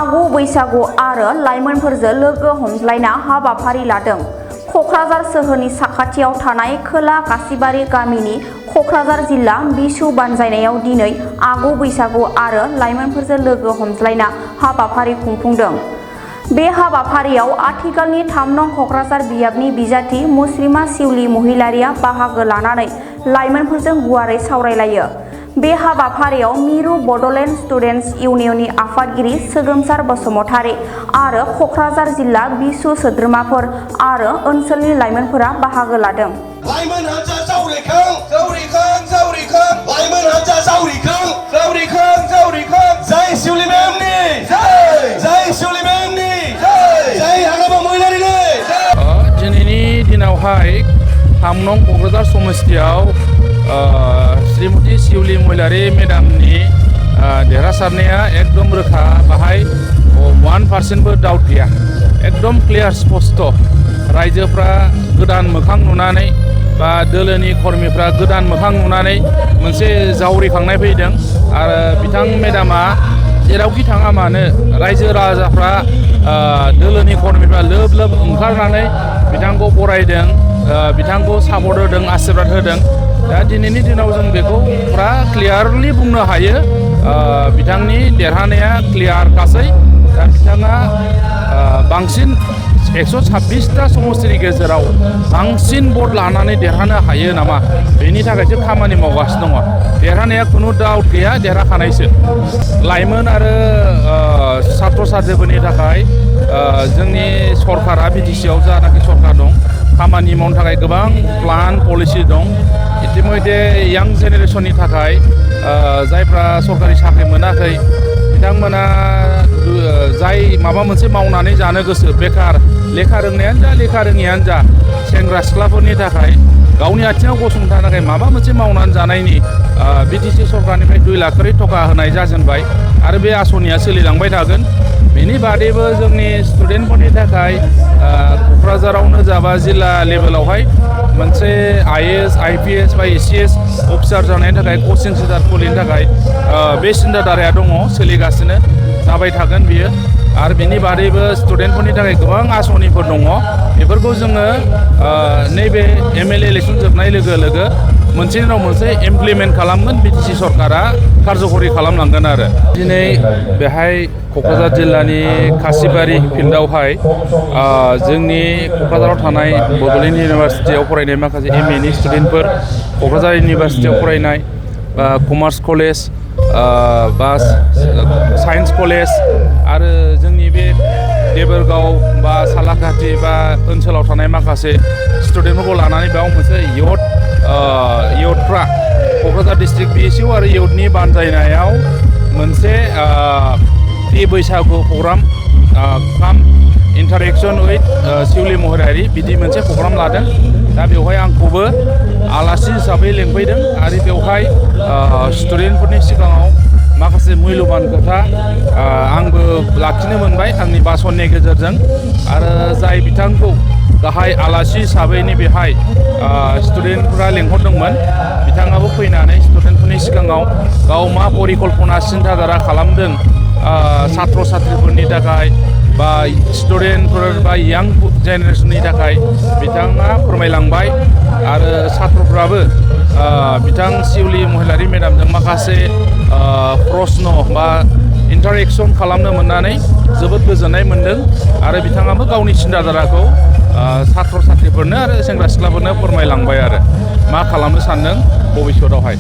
आगु बैसागु आरो लाइमोनफोरजों लोगो हमज्लायना हाबाफारि लादों। कक्राझार सोहोरनि साखाथियाव थानाय खोला कासिबारि गामिनि कक्राझार जिल्ला बिसु बानजायनायाव दिनै आगु बैसागु आरो लाइमोनफोरजों लोगो हमज्लायना हाबाफारि खुंफुंदों। बे हाबाफारियाव आथिखालनि 3 नं कक्राझार बियाबनि बिजाथि मुस्रिमा शिउली महिलारिया बाहागो लानानै लाइमोनफोरजों गुवारै सावरायलायो। बे हाबाफारियाव मिरु बड'लेण्ड स्टुडेन्टस इउनियननि आफादगिरि सोगोमसार बसुमतारी आरो कक्राझार जिल्ला बिसु सोद्रोमाफोर आरो ओनसोलनि लाइमोनफोरा बाहागो लादों। लाइमोन हान्जा जावरिखां लाइमोन हान्जा जावरिखां जय शिउली मेमनि जय शिउली मेमनि जय हाग्रामा महिलारिनि दिनैनि दिनावहाय 3 नं कक्राझार समस्तियाव श्रीमती शिउली महिलारि मेडामनि देरहासारनाया एकदम रोखा। बाहाय 1% डाउट गैया। एकदम क्लियार स्पष्ट। रायजोफ्रा गोदान मोखां नुनानै बा दोलोनि कर्मीफ्रा गोदान मोखां नुनानै मोनसे जावरिखांनाय फैदों आरो बिथां मेडामा जेरावखि थाङा मानो रायजो राजाफ्रा दोलोनि कर्मीफ्रा लोब लोब ओंखारनानै बिथांखौ बरायदों, बिथांखौ सापर्ट होदों, आशीर्बाद होदों। दा दिनैनि दिनाव जों बेखौ फुरा क्लियारलि बुंनो हायो, बिथांनि देरहानाया क्लियारखासै। दा बिथाङा बांसिन 126टा समस्तिनि गेजेराव बांसिन भट लानानै देरहानो हायो नामा, बेनि थाखायसो खामानि मावगासिनो दङ। देरहानाया खुनु डाउट गैया, देरहाखानायसो। लाइमोन आरो सात्र साथ्रिफोरनि थाखाय जोंनि सरकारा बिटिसिआव जानाखि सरकार दं, खामानि मावनो थाखाय गोबां प्लान पलिसि दं। इतिमध्य यां जेनेरेसननि थाखाय जायफ्रा सरकारि साख्रि मोनाखै बिथांमोना जाय माबा मोनसे मावनानै जानो गोसो, बेकार लेखा रोंनायानो जा लेखा रोङियानो जा, सेंग्रा सिख्लाफोरनि थाखाय गावनि आथिङाव गसंथानो थाखाय माबा मोनसे मावनानै जानायनि बिटिसि सरकारनिफ्राय 2 लाख करि टका होनाय जाजेनबाय आरो बे आसनिया सोलिलांबाय थागोन। बेनि बादैबो जोंनि स्टुडेन्टफोरनि थाखाय कक्राझारावनो जाबा जिल्ला लेभेलावहाय मोनसे IAS IPS बा ACS अफिसार जानायनि थाखाय कचिं सेन्टार खुलिनो थाखाय बे सिन्थाधाराया दङ, सोलिगासिनो, जाबाय थागोन बियो। आरो बेनि बादैबो स्टुडेन्टफोरनि थाखाय गोबां आसनिफोर दङ। बेफोरखौ जोङो नैबे MLA इलेक्सन जोबनाय लोगो लोगो मोनसेनि उनाव मोनसे इमप्लिमेन्ट खालामगोन, बिटिसि सरकारा कारज'करि खालामलांगोन। आरो दिनै बेहाय कक्राझार जिल्लानि कासिबारि फिल्डआवहाय जोंनि कक्राझाराव थानाय बड'लेण्ड इउनिभारसिटियाव फरायनाय माखासे MA नि स्टुडेन्टफोर, कक्राझार इउनिभारसिटियाव फरायनाय बा कमार्स कलेज बा साइन्स कलेज आरो जोंनि बे देबोरगाव बा सालाकाथि बा ओनसोलाव थानाय माखासे स्टुडेन्टफोरखौ लानानै बेयाव मोनसे इयुथफ्रा कक्राझार डिस्ट्रिक्ट BSU आरो इयुथनि बानजायनायाव मोनसे प्रि बैसागु प्रग्राम काम इन्टारेक्सन उइथ शिउली महिलारि बिदि मोनसे प्रग्राम लादों। दा बेवहाय आंखौबो आलासि हिसाबै लेंफैदों आरो बेवहाय स्टुडेन्टफोरनि सिगाङाव माखासे मुल्यबान खोथा आंबो लाखिनो मोनबाय आंनि भाषणनि गेजेरजों। आरो जाय बिथांखौ गाहाय आलासि हिसाबैनो बेहाय स्टुडेन्टफोरा लेंहरदोंमोन, बिथाङाबो फैनानै स्टुडेन्टफोरनि सिगाङाव गाव मा परिकल्पना सिन्थाधारा खालामदों सात्र साथ्रिफोरनि थाखाय बा स्टुडेन्टफोर बा यां जेनेरेसननि थाखाय बिथाङा फोरमायलांबाय। आरो सात्रफ्राबो बिथां शिउली महिलारि मेडामजों माखासे प्रश्न बा इन्टारेक्सन खालामनो मोननानै जोबोद गोजोननाय मोन्दों। आरो बिथाङाबो गावनि सिन्थाधाराखौ सात्र साथ्रिफोरनो आरो सेंग्रा सिख्लाफोरनो फोरमायलांबाय आरो मा खालामनो सानदों भबिष्यतआवहाय।